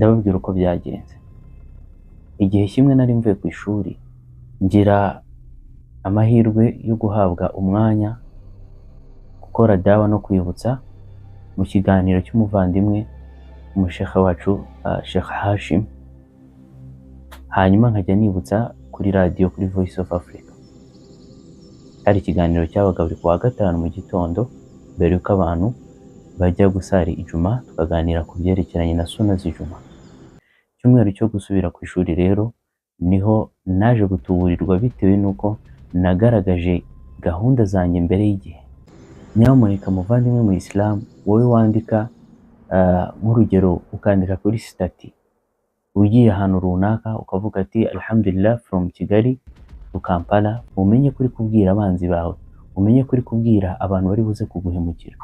Ndababwira uko byagenze. Igihe kimwe nari mvuye ku ishuri, ngira amahirwe yo guhabwa umwanya gukora dawa no kwibutsa mu kiganiro cy'umuvandimwe umushekha wacu, Sheikh Hashim, hanyuma nkajya nibutsa kuri radiyo, kuri Voice of Africa. Hari ikiganiro cyabaga buri kuwa gatanu mu gitondo mbere y'uko abantu bajya gusari ijuma, tukaganira ku byerekeranye na suna z'ijuma. Icyumweru cyo gusubira ku ishuri rero niho naje gutuburirwa bitewe n'uko nagaragaje gahunda zanjye mbere y'igihe. Nyamuneka muvandimwe mu Isilamu, wowe wandika, nk'urugero ukandika kuri status ugiye ahantu runaka, ukavuga ati "Alhamdulillah, from Kigali to Kampala", umenye kuri kubwira abanzi bawe, umenye kuri kubwira abantu bari buze kuguhemukira.